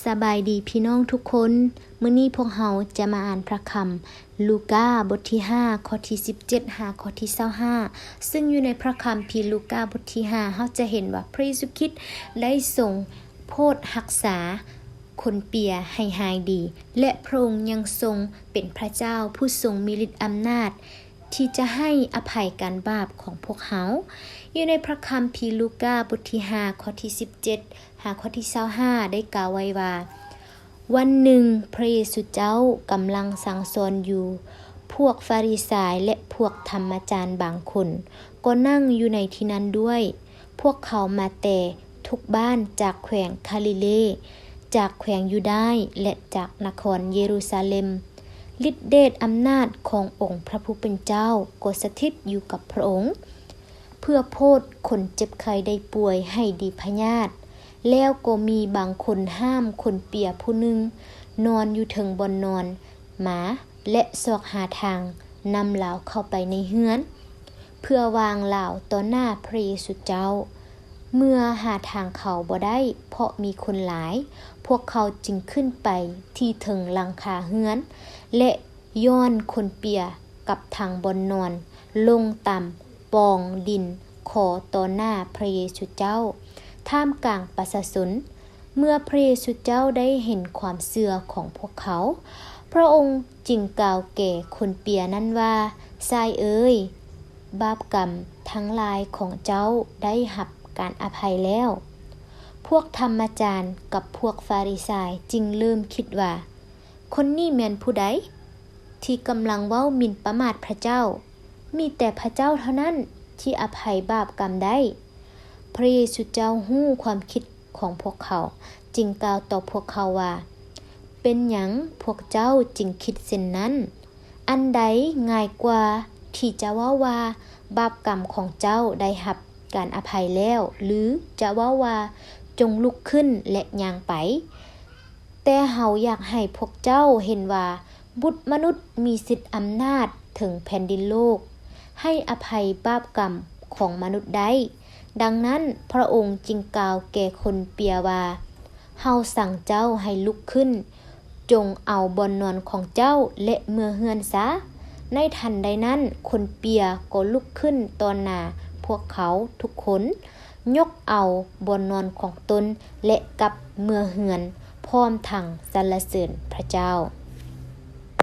ສະບາຍດີພີ່ນ້ອງທຸກຄົນ, ມື້ນີ້ພວກເຮົາຈະມາອ່ານພະຄຳລູກາ ບົດທີຫ້າ ຂໍ້ທີສິບເຈັດ ຫາຂໍ້ທີຊາວຫ້າ ຊຶ່ງຢູ່ໃນພະຄຳພີລູກາ ບົດທີຫ້າ ເຮົາຈະເຫັນວ່າພະເຢຊູຄຣິດໄດ້ຊົງໂພດຮັກສາຄົນເປຍໃຫ້ຫາຍດີ ແລະ ພະອົງຍັງຊົງເປັນພະເຈົ້າຜູ້ຊົງມີລິດອຳນາດ ທີ່ຈະໃຫ້ອະໄພການບາບຂອງພວກເຮົາ. ຢູ່ໃນພະຄຳພີລູກາ ບົດທີຫ້າ ຂໍ້ທີສິບເຈັດ ຫາຂໍ້ທີຊາວຫ້າ ໄດ້ກ່າວໄວ້ວ່າ, ວັນໜຶ່ງ ພະເຢຊູເຈົ້າກຳລັງສັ່ງສອນຢູ່, ພວກຟາຣິສາຍ ແລະ ພວກທຳມະຈານບາງຄົນກໍນັ່ງຢູ່ໃນທີ່ນັ້ນດ້ວຍ. ພວກເຂົາມາແຕ່ທຸກບ້ານຈາກແຂວງຄາລິເລ, ຈາກແຂວງຢູດາຍ ແລະ ຈາກນະຄອນເຢຣູຊາເລັມ. ລິດເດດອຳນາດຂອງອົງພະຜູ້ເປັນເຈົ້າກໍສະຖິດຢູ່ກັບພະອົງ ເພື່ອໂພດຄົນເຈັບໄຂ້ໄດ້ປ່ວຍໃຫ້ດີພະຍາດ, ແລ້ວກໍມີບາງຄົນຫ້າມຄົນເປຍຜູ້ໜຶ່ງນອນຢູ່ເທິງບ່ອນນອນມາ ແລະ ຊອກຫາທາງນຳລາວເຂົ້າໄປໃນເຮືອນ ເພື່ອວາງລາວຕໍ່ໜ້າພະເຢຊູເຈົ້າ. ເມື່ອຫາທາງເຂົ້າບໍ່ໄດ້ ເພາະມີຄົນຫຼາຍ, ພວກເຂົາຈຶ່ງຂຶ້ນໄປທີ່ເທິງຫຼັງຄາເຮືອນ ແລະ ຍ້ອນຄົນເປຍກັບທາງບ່ອນນອນລົງຕາມປ່ອງດິນຂໍຕໍ່ໜ້າພະເຢຊູເຈົ້າ ທ່າມກາງປະຊາຊົນ. ເມື່ອພະເຢຊູເຈົ້າໄດ້ເຫັນຄວາມເຊື່ອຂອງພວກເຂົາ, ພະອົງຈຶ່ງກ່າວແກ່ຄົນເປຍນັ້ນວ່າ, ຊາຍເອີຍ, ບາບກຳທັງຫຼາຍຂອງເຈົ້າໄດ້ຮັບການອະໄພແລ້ວ. ພວກທຳມະຈານກັບພວກຟາຣິສາຍຈຶ່ງເລີ່ມຄິດວ່າ, ຄົນນີ້ແມ່ນຜູ້ໃດ ທີ່ກຳລັງເວົ້າໝິ່ນປະໝາດພະເຈົ້າ? ມີແຕ່ພະເຈົ້າເທົ່ານັ້ນທີ່ອະໄພບາບກຳໄດ້. ພະເຢຊູເຈົ້າຮູ້ຄວາມຄິດຂອງພວກເຂົາ, ຈຶ່ງກ່າວຕໍ່ພວກເຂົາວ່າ, ເປັນຫຍັງພວກເຈົ້າຈຶ່ງຄິດເຊັ່ນນັ້ນ? ອັນໃດງ່າຍກວ່າທີ່ຈະເວົ້າວ່າ, ບາບກຳຂອງເຈົ້າໄດ້ຮັບການອະໄພແລ້ວ, ຫຼື ຈະເວົ້າວ່າ, ຈົ່ງລຸກຂຶ້ນ ແລະ ຍ່າງໄປ? ແຕ່ເຮົາຢາກໃຫ້ພວກເຈົ້າເຫັນວ່າ ບຸດມະນຸດມີສິດອຳນາດເຖິງແຜ່ນດິນໂລກ, ໃຫ້ອະໄພບາບກຳຂອງມະນຸດໄດ້. ດັ່ງນັ້ນ, ພະອົງຈຶ່ງກ່າວແກ່ຄົນເປຍວ່າ, ເຮົາສັ່ງເຈົ້າໃຫ້ລຸກຂຶ້ນ, ຈົ່ງເອົາບ່ອນນອນຂອງເຈົ້າ ແລະ ເມືອເຮືອນຊະ. ໃນທັນໃດນັ້ນ, ຄົນເປຍກໍລຸກຂຶ້ນຕໍ່ໜ້າພວກເຂົາທຸກຄົນ, ຍົກເອົາບ່ອນນອນຂອງຕົນ ແລະ ກັບເມືອເຮືອນ ພ້ອມທັງສັນລະເສີນພະເຈົ້າ.